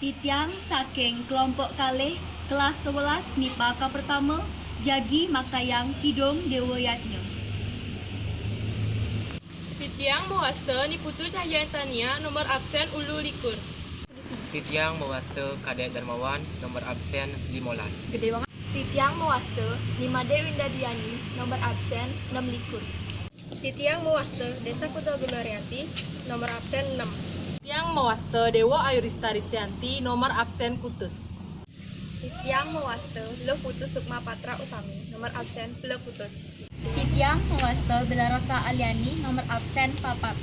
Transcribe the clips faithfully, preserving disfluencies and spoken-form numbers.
Titiang saking kelompok kalih, kelas sebelas mipa kapertama, jagi makayang Kidung Dewa Yadnya. Titiang mawasta Ni Putu Cahya Tania, nomor absen ulu likur. Titiang mawasta Kadek Darmawan, nomor absen limolas. Titiang mawasta Ni Made Winda Diani, nomor absen enam likur. Titiang mawasta Desa Kuta Gumarianti, nomor absen enam. Titiang mawasta Dewa Ayurista Ristianti, nomor absen kutus. Titiang mawasta Luh Putu Sukma Patra Utami, nomor absen peleputus. Titiang mawasta Belarasa Aliani, nomor absen papat.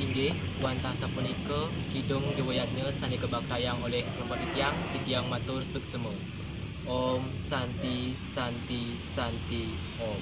Inggih, wantah sapunika Kidung Dewa Yadnya sane kabaktayang oleh kelompok titiang, titiang matur suksema. Om Santi, Santi, Santi, Om.